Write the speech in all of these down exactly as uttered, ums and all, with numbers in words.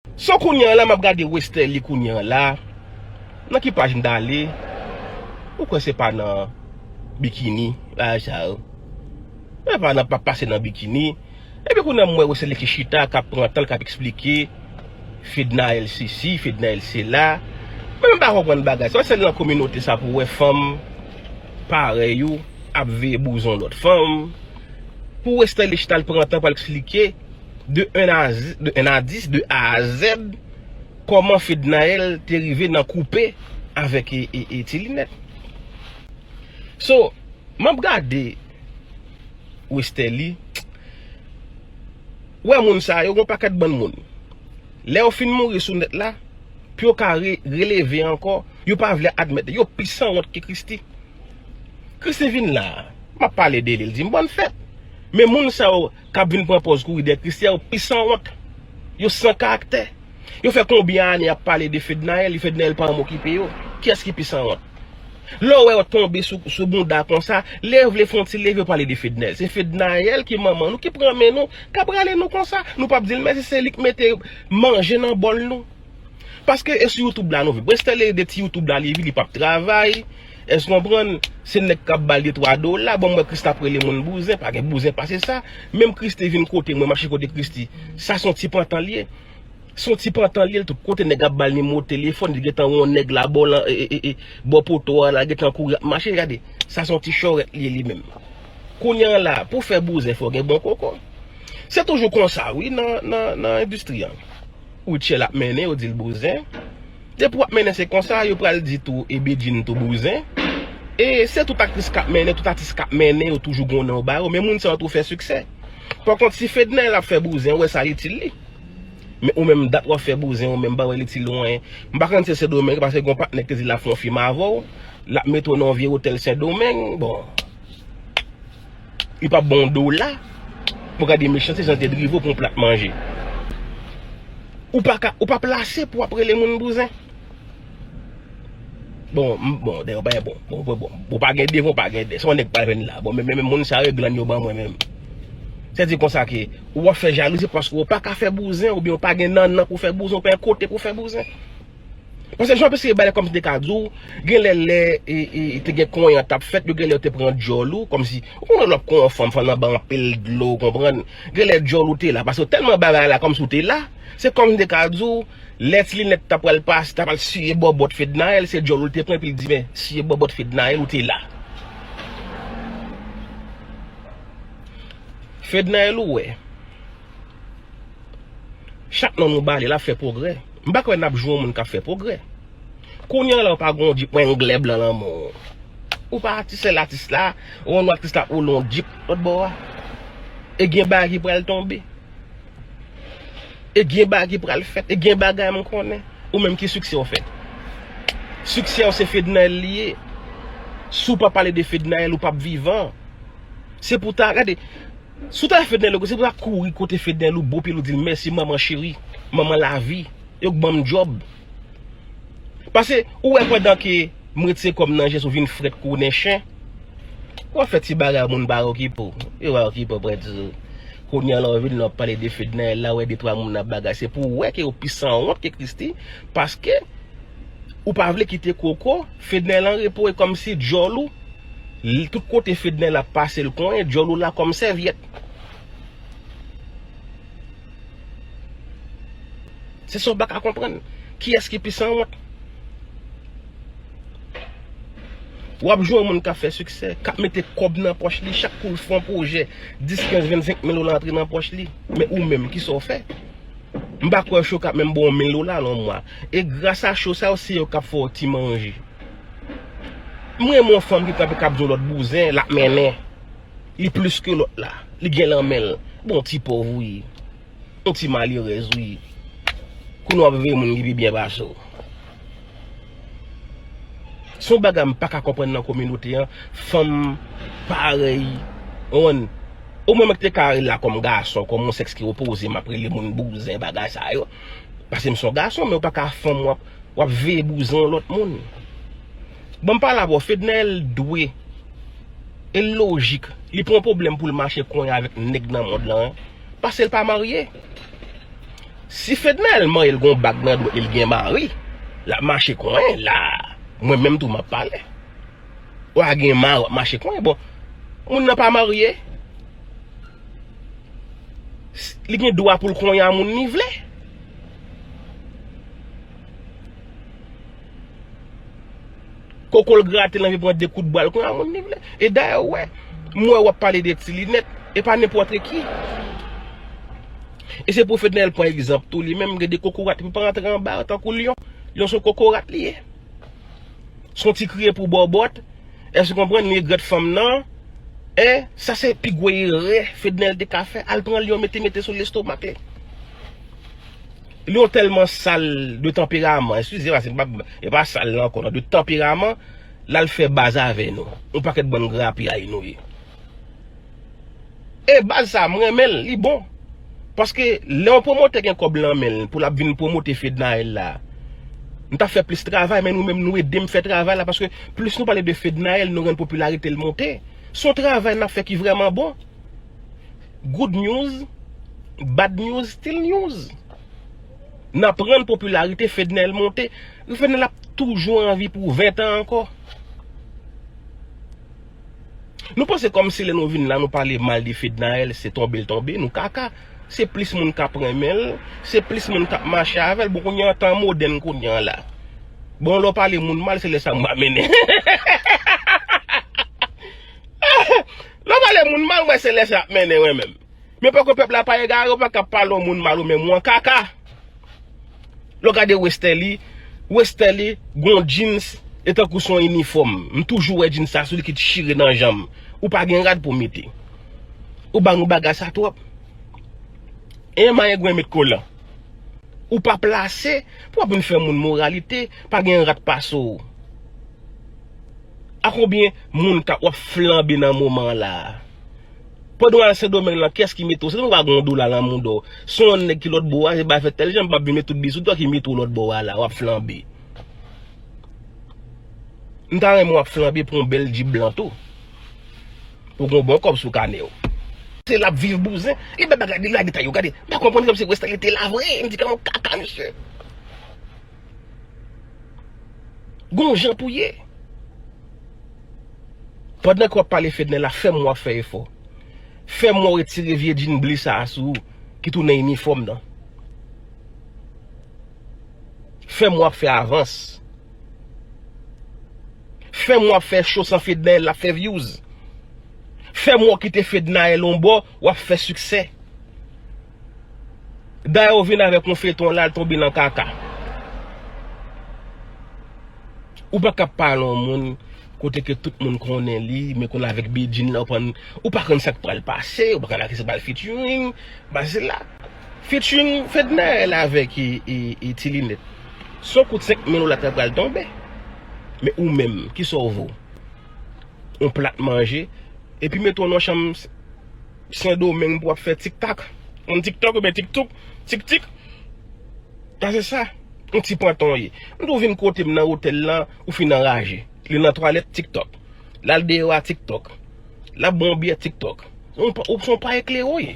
So kounye a la, m ap gade Westerlie kounye a la. Nan ki paj m t ale? Ou kwè se pa nan bikini bagay sa yo? Men pa nan, pa pase nan bikini. Epi kounye a m wè Westerlie ki chita, k ap pran tan l, k ap eksplike Fednaelle sesi, Fednaelle sela. Men m pa konprann bagay sa. Westerlie nan kominote sa pou wè fanm parèy ou ap veye bouzen lòt fanm. Pou Westerlie chita l pran tan pou l eksplike de un à, de un à dix, de A a Z, kòman Fednaelle te rive nan koupe avèk e, e, e Ti Linèt. So, m ap gade Westerlie, wè moun sa yo, gon pakèt bann moun. Lè yo fin mouri sou nèt la, pou yo ka re, releve ankò, yo pa vle admèt, yo pi sanwont ke Christie. Christie vin la, m ap pale de li, l di m bòn fèt. Men moun sa yo k ap vin pran pòz kouri dèyè Christie a, yo pi sanwont. Yo san karaktè. Yo fè konbyen ane y ap pale de Fednaelle, Fednaelle pa janm okipe yo. Kiyès ki pi sanwont? Lè w wè yo tonbe sou, sou bounda konsa, lè yo vle fè yon ti leve, yo pale de Fednaelle. Se Fednaelle ki manman nou, ki pran men nou, k ap rale nou konsa. Nou p ap di l mèsi, se li k mete manje nan bòl nou. Paske e sou YouTube la nou viv. Westerlie de ti YouTube la li viv, li p ap travay. Èske w konprann? Se nèg k ap ba l de twa dola. Bon, m wè Christie ap rele moun bouzen, pa gen bouzen pase sa. Menm Christie vin kote mwen, mache kote Christie. Sa se yon ti pantan l ye. Se yon ti pantan l ye, tout kote nèg ap ba l nimewo telefòn, li gentan wè yon nèg la bò lan, e, e, e, e, bò poto a la, gentan kouri ap mache, gade. Sa se yon ti chòrèt li ye li menm. Kounye a la, pou fè bouzen, fò w gen bon koko. Se toujou konsa, wi, nan, nan, nan endistri an. Rutshelle ap mennen, yo di l bouzen. Depi w ap mennen, se konsa, yo pral di tou, e Bedjine tou bouzen. E se tout aktris k ap mennen, tout atis k ap mennen, yo toujou gen yon non ba yo, men moun sa yo tou fè siksè. Pakont, si Fednaelle ap fè bouzen, ou wè sa itil li. Men ou menm dat w ap fè bouzen, ou menm pa wè l itil ou anyen. M pa konn si se Sendomeng, paske gon patnè k te di l ap fè yon fim avè w, l ap mete w nan yon vye otèl Sendomeng, bon. Li p ap ba w yon dola, pou gade mechanste jan l te drive w pou yon plat manje. Ou pa ka, ou pa plase pou w ap rele moun bouzen. Bon, m, bon, dèyè, w pa, bon, bon, bon, bon, bon, pa gen devan, pa gen dèyè. Se yon nèg pral vin la. Bon, men, men, men moun sa yo glann yo ban mwen menm. Se di konsa ke ou ap fè jalouzi paske ou pa ka fè bouzen oubyen ou pa gen nannan pou fè bouzen, ou pa gen kote pou fè bouzen. Paske jan w ap eseye bay la kòmsi te ka di w, genlè lè e, e, te gen konyan t ap fèt, yo genlè yo te pran djòl ou, kòmsi, ou konnen lè w ap konyan yon fanm, fanm nan ba w anpil dlo, ou konprann? Genlè djòl ou te la, paske w tèlman bay bagay la kòmsi w te la, se kòmsi te ka di w, lè Ti Linèt ta pral pase, ta pral siye bòbòt Fednaelle, se djòl ou te pran, epi l di, men, siye bòbòt Fednaelle, ou te la. Fednaelle ou wè. Chak non nou ba li, l ap fè pwogrè. M pa kwè n ap jwe yon moun k ap fè pwogrè. Kounye a la, ou pa gen yon djip, mwen, anglè blan lan men w. Ou pa atis, sèl atis la, ou wè yon aktris la ap woule yon djip lòt bò a. E gen bagay ki pral tonbe. E gen bagay ki pral fèt. E gen bagay m konnen. Ou menm ki siksè w fèt. Siksè w se Fednaelle li ye. Si w pa pale de Fednaelle, ou p ap vivan. Se pou ta, gade, si w ta Fednaelle, se pou ta kouri kote Fednaelle ou bo pye l ou di l mèsi manman cheri, manman lavi, yo k ban m djòb. Paske ou wè pandan ke m retire kò m nan je s ou vin frèt kou nen chen, w ap fè ti bagay moun pa okipe w. Yo pa okipe w prèt sou. Kounye a la w vin la w ap pale de Fednaelle la, wè de twa moun ap bagay. Se pou w wè ke yo pi sanwont ke Christie, paske ou pa vle kite koko Fednaelle an repo e kòmsi djòl ou, li, tout kote Fednaelle ap pase l konyen, djòl ou la kòm sèvyèt. Se sa w pa ka konprann. Kiyès ki pi sanwont? W ap jwenn yon moun k ap fè siksè, k ap mete kòb nan pòch li, chak kou l fè yon pwojè, dis, kenz, vennsenk mil dola antre nan pòch li. Men ou menm, kisa w fè? M pa kwè show k ap menm ba w mil dola nan yon mwa. E gras a show sa yo, se yo k ap fè w ti manje. M renmen yon fanm ki kanpe k ap di yon lòt bouzen, l ap mennen. Li plis ke lòt la. Li gen lan men l. Bon, ti pòv ou ye. Yon ti malerèz ou ye. Kounye a w ap veye moun ki pi byen pase w. Se yon bagay m pa ka konprann nan kominote an. Fanm parèy, ou konprann? Ou menm ki te ka rele la kòm gason, kòm yon sèks ki opoze, m ap rele moun bouzen, bagay sa yo. Paske m se yon gason, men w pa ka fanm, w ap, w ap veye bouzen yon lòt moun. Ban m pale avè w, Fednaelle dwe, e l lojik, li pa yon pwoblèm pou l mache konyen avèk nèg nan mond lan, paske l pa marye. Si Fednaelle marye, l gon bag nan dwèt li, l gen mari, l ap mache konyen la. Mwen menm tou m ap pale. W a gen mari, w ap mache konyen. Bon, moun nan pa marye. Li gen dwa pou l konyen a moun li vle. Koko l grate, l anvi pran de kout bwa, l konyen a moun li vle. E dayè, w wè, m wè w ap pale de Ti Linèt, e pa nenpòt ki. E se pou Fednaelle pran egzanp tou, li menm gen de kokorat, li pa rantre anba tankou lyon. Lyon se yon kokorat li ye. Se yon ti kriye pou bòbòt. Èske w konprann? Li regrèt fanm nan. E sa se pi gwo erè Fednaelle te ka fè. Al pran lyon mete, mete sou lestomak li. Lyon tèlman sal de tanperaman. Eskize, paske e pa, e pa sal la ankò, non, de tanperaman, l al fè baz avè nou. Yon pakèt bann grapyay nou ye. E baz sa, m renmen l, li bon. Paske lè yon pwomotè gen kòb lan men l pou l ap vin pwomote Fednaelle la, m t ap fè plis travay, men nou menm nou ede m fè travay la, paske plis nou pale de Fednaelle, nou rann popilarite l monte. Se yon travay n ap fè ki vrèman bon. Good news, bad news, still news. N ap rann popilarite Fednaelle monte. Fednaelle ap toujou an vi pou ven tan ankò. Nou panse kòmsi lè nou vin la, nou pale mal de Fednaelle, se tonbe l tonbe, nou kaka. Se plis moun k ap renmen l, se plis moun k ap mache avè l. Bon, kounye an, tan modèn kounye an la. Bon, lè w pale moun mal, se lè sa m va mennen. Lè w pale moun mal, mwen se lè sa ap mennen, mwen menm. Men pòke pèp la pa egare, ou pa ka pale yon moun mal ou menm ou an kaka. Lè w gade Westerlie, Westerlie gon jeans, e tankou se yon inifòm. M toujou wè jeans sa sou li ki chire nan janm. Ou pa gen rad pou mete. Ou ba nou bagay sa twòp. E mayen gwen met kolan. Ou pa plase pou w ap vin fè moun moralite, pa gen rat pase w. A konbyen moun k ap w ap flanbe nan moman an la a? Pandan w al Sendomeng lan, kiyès ki mete w? Sendomeng pa gen yon dola nan mouda w. Se yon nèg ki lòtbò a, se bay fè tèl jan, m p ap vin met tout bisou, twa ki mete w lòtbò a la, w ap flanbe. M ta renmen w ap flanbe pou yon bèl djip blan tou. Pou gen yon bon kòb sou kanè w. Se l ap viv bouzen. E bèl bagay li la detay yo, gade. M pa konprann kòmsi Westerlie te la vre. M di kòman kaka, mesye. Gon jan pou ye. Pandan ke w ap pale Fednaelle la, fè m wè w ap fè efò. Fè m wè w retire vye djin bli sa a sou ou, ki tounen inifòm nan. Fè m wè w ap fè avans. Fè m wè w ap fè cho san Fednaelle, l ap fè views. Fè m wè w kite Fednaelle yon bò, w ap fè siksè. Dayè ou vin avèk yon feyton la, l tonbe nan kaka. Ou pa ka pale yon moun kote ke tout moun konnen li, men kounye a avèk bidjin nan, ou pa, ou pa konn sa k pral pase, ou pa konn a ki sa pral featuring, baz la. Featuring Fednaelle avèk e, e, e Ti Linèt. Se yon kout senk mil dola ta pral tonbe. Men ou menm, kisa w vo? Yon plat manje, epi mete w nan chanm Sendomeng pou w ap fè tiktak. Yon tiktok oubyen tiktouk, tiktik. Sa se sa. Yon ti pantan w ye. M di w vin kote m nan otèl lan, ou fin anraje. Li nan twalèt, tiktok. L al deyò a, tiktok. L ap bwè yon byè, tiktok. Ou pa, ou se yon pa eklere w ye.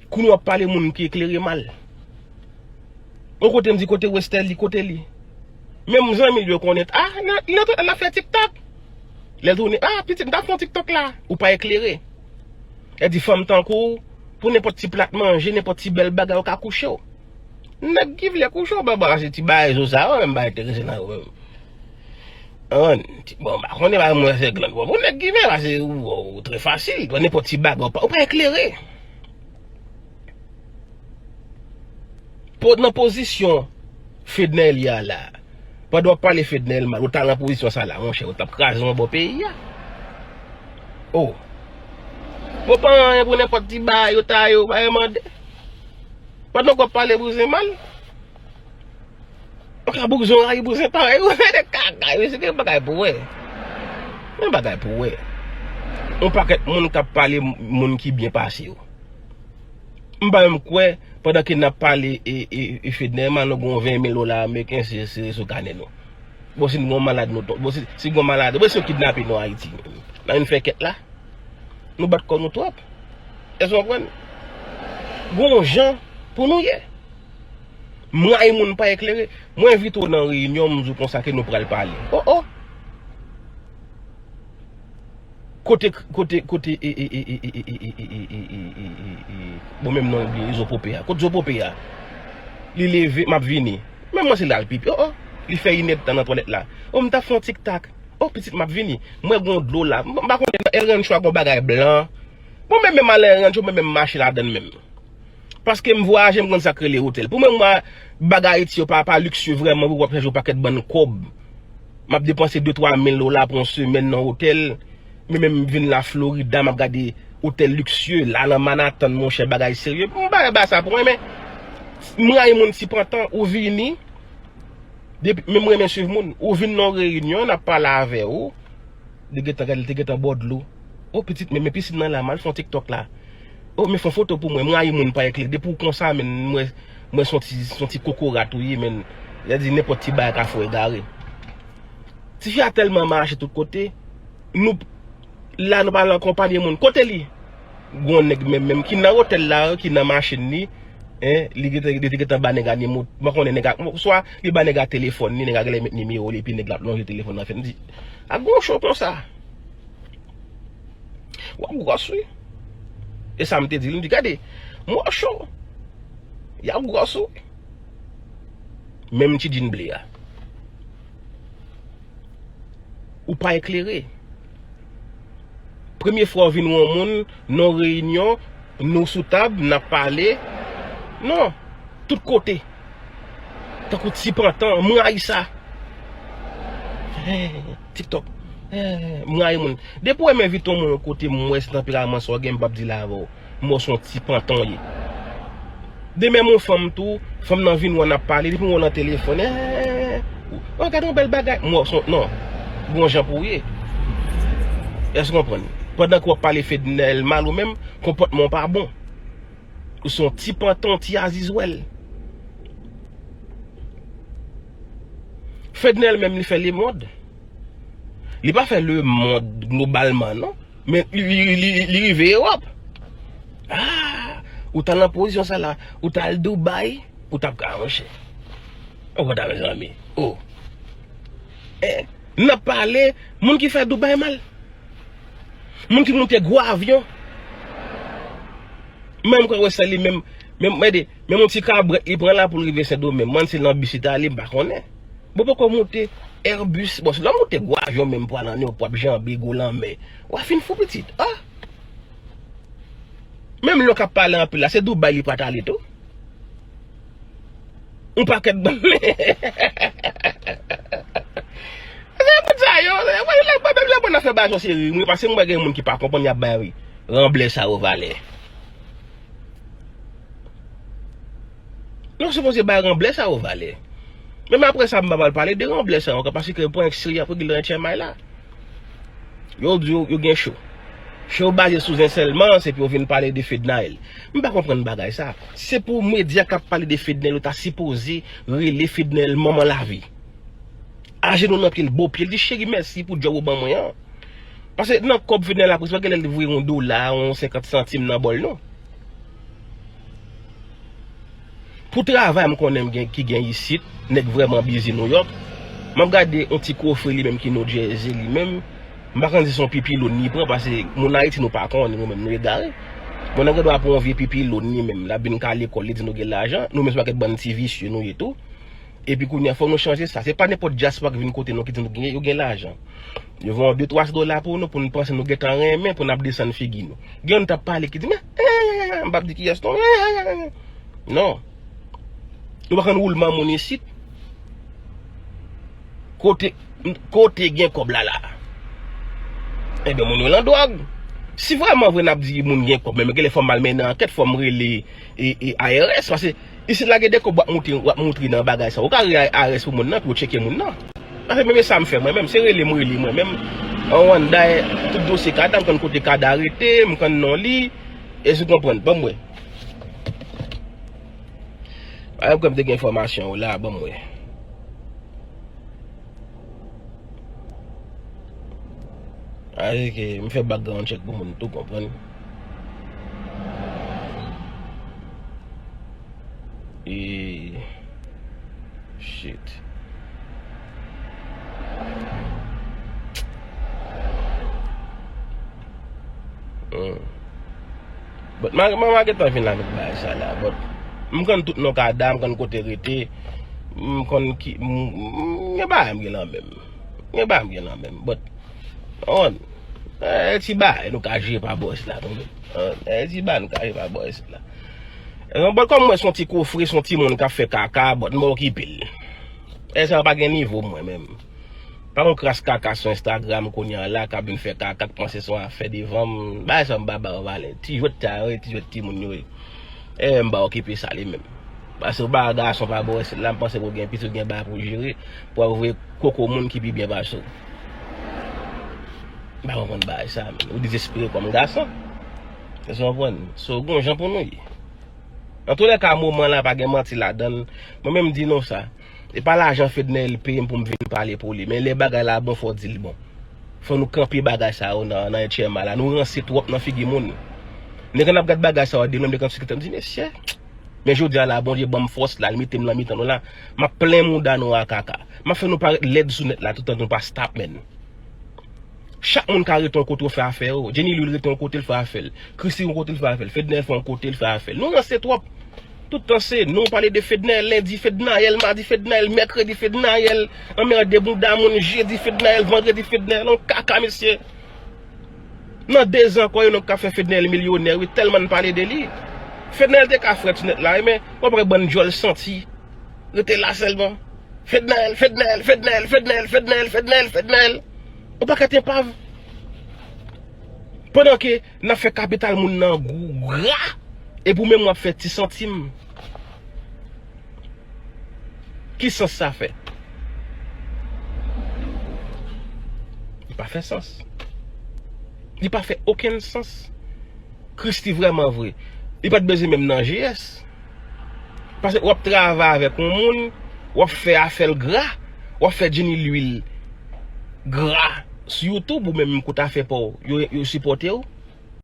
Kounye w ap pale moun ki eklere mal. Yon kote m di kote Westerlie, kote li? Menm zanmi l yo konnen, ah, nan, nan, nan fè tiktok. Lè l tounen, ah, pitit, m ta fè yon tiktok la. Ou pa eklere. Lè di fanm tankou w, pou nenpòt ti plat manje, nenpòt ti bèl bagay, ou ka kouche w. Nèg ki vle kouche w, baba, se ti bagay zo sa yo, menm pa enterese nan yo menm. An, ti, bon, m pa konnen, pa mwen se glann. Bon, nèg ki vle, pase ou, ou trè fasil, pran nenpòt ti bagay, ou pa, ou pa eklere. Po, nan pozisyon Fednaelle ye a la, pandan w ap pale Fednaelle mal, ou ta nan pozisyon sa la, monchè, ou t ap kraze yon bò peyi a. Oh. Ou pa anyen pou nenpòt ti bagay, yo ta yo, pa mande. Pandan w ap pale bouzen mal, ou ka bouzen yon rayi bouzen parèy ou, de kaka, yo, se gen bagay pou wè. Gen bagay pou wè. Yon pakèt moun k ap pale moun ki byen pase yo. M pa menm kwè, pandan ke n ap pale e, e, e Fednaelle, nou gen yon ven mil dola ameriken, se, se sou kanè nou. Bon, si n gen yon malad, nou ton-, bon, si, si gen yon malad, bon, si yo kidnape nou Ayiti, n a vin fè kèt la. Nou bat kò nou twòp. Èske w konprann? Gon jan pou nou ye. M rayi moun pa eklere. Mwen envite w nan reyinyon, m di w konsa ke nou pral pale. Oh, oh. Kote, kote, kote, e, e, e, e, e, e, e, e, e, e, e, e, e, bon, menm non li bliye, Zo Pope a. Kot Zo Pope a? Li leve, m ap vini. Men mwen se la l pipi. Oh, oh. Li fè inèdtan nan twalèt la. Oh, m t ap fè yon tiktak. Oh, pitit, m ap vini. M wè gon dlo la. M pa konnen nan El Rancho a gon bagay blan. Bon, men menm al El Rancho, men menm mache ladann menm. Paske m vwayaje, m konn sa k rele otèl. Pou mwen, mwen, bagay Ayiti yo pa, pa liksye vrèman, pou w ap chache yon pakèt bann kòb. M ap depanse de twa mil dola pou yon semèn nan otèl. Men menm m vin la Florida, m ap gade otèl liksye, la nan Manhattan, monchè, bagay serye. M pa ba sa pou mwen, men m rayi moun ti pantan, ou vini, depi, men m renmen swiv moun, ou vin nan reyinyon, n ap pale avè w, li gentan gade, li te gentan bò dlo. O pitit, men, men pisin nan la, m al fè yon TikTok la. O, men fè yon foto pou mwen, m rayi moun pa eklere. Depi w konsa, men, mwen, mwen se yon ti, se yon ti kokorat ou ye, men. Sa di nenpòt ti bagay ka fè w egare. Tifi a tèlman mache tout kote, nou, la, nou pral ankonpanye moun. Kote li? Gon nèg menm, menm ki nan otèl la, ki nan machin li, en, li gentan, li te gentan ba nèg a nimo, m pa konnen nèg a, swa li ba nèg a telefòn li, nèg a genlè met nimewo li, epi nèg la ap lonje telefòn nan fè l. M di, a gon cho konsa. W ap gwòs, wi. E sa m te di l, m di, gade, m wè w cho. Y ap gwòs, wi. Menm ti djin ble a. Ou pa eklere. Premye fwa w vin wè yon moun, nan reyinyon, nou sou tab, n ap pale. Non, tout kote. Tankou ti pantan, m rayi sa. Eh, TikTok. Eh, m rayi moun. Depi w wè m envite yon moun yon kote, m wè se tanperaman sa w gen, m p ap di l avè w. M wè w se yon ti pantan w ye. Demen m yon fanm tou, fanm nan vin wè n ap pale, depi m wè w nan telefòn, eh, oh, gade yon bèl bagay. M wè w se yon, non, gon jan pou w ye. Èske w konprann? Pandan ke w ap pale Fednel mal ou menm, konpòtman w pa bon. Ou se yon ti pantan, yon ti azizwèl. Fednel menm li fè lemonn. Li pa fè lemonn globalman, non. Men li, li, li, li rive Ewòp. Ah, ou t al nan pozisyon sa la, ou t al Dubai, ou t ap ka, monchè. Ou konn ta, mezanmi. Oh. Eh, n ap pale, moun ki fè Dubai mal. Moun ki moute gwo avyon. Menm kwè wè sa li menm, menm, gade, menm yon ti kabrèt li pran la pou l rive Sendomeng. Mwen se nan bis li t ale, m pa konnen. Bon, poko moute Airbus. Bon, si lè w moute gwo avyon menm pou al an Ewòp, w ap janbe gwo lanmè. W a fin fou pitit. Ah! Menm lè w k ap pale anpil la, se Dubai li pral ale tou. Yon pakèt bann. Se moun sa yo, se moun la, mwen menm lè mwen nan fè bagay yo se ri, mwen, paske mwen gen moun ki pa konprann y ap bay ranblè sa yo valè. Nou sipoze bay ranblè sa yo valè. Menm apre sa, m pa pral pale de ranblè sa yo ankò, paske pran ekstrè y ap regle nan H M I la. Yo di yo, yo gen cho. Cho baze sou zen sèlman, se pou yo vin pale de Fednaelle. M pa konprann bagay sa. Se pou medya k ap pale de Fednaelle, yo ta sipoze rele Fednaelle manman lavi. Ajenou nan pye l, bo pye l, di, cheri, mèsi pou djòb ou ban mwen an. Paske nan kòb Fednaelle la, prensipal, genlè li voye yon dola, yon senkant santim nan bòl, non. Pou travay m konnen m gen, ki gen isit, nèg vrèman bizi Nouyòk. M ap gade yon ti kofre li menm ki New Jersey li menm. M pa konn si se yon pipiloun li pran, paske moun Ayiti nou pa konnen, nou menm nou egare. Bon, nèg gen dwa pran yon vye pipiloun li menm, l ap vin kale kò l, li di nou gen lajan, nou menm se pakèt bann ti visye nou ye tou. Epi kounye a, fò nou chanje sa. Se pa nenpòt dyaspora ki vin kote nou ki di nou gen, yo gen lajan. Yo voye yon de twa dola pou nou, pou nou panse nou gentan renmen, pou n ap desann figi nou. Gen youn t ap pale ki di, men, eh, m p ap di kiyès non. Eh, non. Nou pa konn woulman moun isit. Kote, kote gen kòb la la? Ebyen, moun yo nan dwòg. Si vrèman vre n ap di moun gen kòb, men genlè fò m al mennen ankèt, fò m rele e, e, I R S, paske isit la gen de kòb w ap moutre, w ap moutre nan bagay sa. Ou ka rele I R S pou moun nan, pou yo tcheke moun nan. Paske menm e sa m fè mwen menm, se rele m rele mwen menm. An Wanda, tout dosye Kada, m konn kote Kada rete, m konn non li, èske w konprann? Ban m wè. Ay, m kwè m te gen enfòmasyon w la, ban m wè. Ay, ke m fè background check pou moun tou konprann. Shit. Hmm. But man, man, man gentan vin avèk bagay sa la. But m konn tout non kada, m konn kote rete. M konn ki, m, m, gen bagay m gen nan men m. Gen bagay m gen nan men m. But, on, eh, ti bagay nou ka jere pa bò isit la, tonbe. Eh, ti bagay nou ka jere pa bò isit la. Eh, but kòm mwen se yon ti kofre, se yon timoun k ap fè kaka, but m pa okipe l. E sa pa gen nivo mwen menm. Pa yon kras kaka sou Instagram kounye a la k ap vin fè kaka, k panse se yon afè devan m. Bagay sa m pa ba yo valè. Ti jwèt sa yo ye, ti jwèt timoun yo ye. E m pa okipe sa li menm. Paske w pa gason pa bò isit la, m panse ke w gen pitit, w gen bagay pou w jere, pou w al voye koko moun ki pi byen pase w. M pa konprann bagay sa menm. Ou dezespere kòm gason. Èske w konprann? So, gon jan pou nou ye. Antoulèka, moman la pa gen manti ladan l. Mwen menm m di nou sa. E pa lajan Fednaelle peye m pou m vin pale pou li. Men lè bagay la bon, fò w di l bon. Fò nou kanpe bagay sa yo nan, nan H M A la. Nou ranse twòp nan figi moun. Nèg an ap gad bagay sa yo, di menm nèg an sou kite m di, mesye. Men jodi a la, Bondye ban m fòs la, l mete m nan mitan nou la. M ap plen mouda nou a kaka. M ap fè nou parèt lèd sou nèt la, toutan nou pa stop, menn. Chak moun ka rete yon kote, yo fè afè yo. Jenny Louis rete yon kote, l fè afè l. Christie yon kote, l fè afè l. Fednaelle fè yon kote, l fè afè l. Nou ranse twòp. Tout tan se nou pale de Fednaelle lendi, Fednaelle madi, Fednaelle mèkredi, Fednaelle anmède bouda moun jedi, Fednaelle vandredi, Fednaelle yon kaka, mesye. Nan de zan ankò, yo menm k ap fè Fednaelle milyonè, wi, tèlman n pale de li. Fednaelle te ka frèt sou nèt la, wi, men w ap wè bann djòl santi. Rete la sèlman. Fednaelle, Fednaelle, Fednaelle, Fednaelle, Fednaelle, Fednaelle, Fednaelle. Yon pakèt enpav. Pandan ke n ap fè kapital moun nan gou gra, epi w menm w ap fè ti santim. Ki sans sa fè? Li pa fè sans. Li pa fè okenn sans. Christie vrèman vre, li pa t bezwen menm nan G S. Paske w ap travay avèk yon moun, w ap fè afè l gra, w ap fè Jenny Louis gra sou YouTube, ou menm kote afè pa w, yo, yo sipòte w.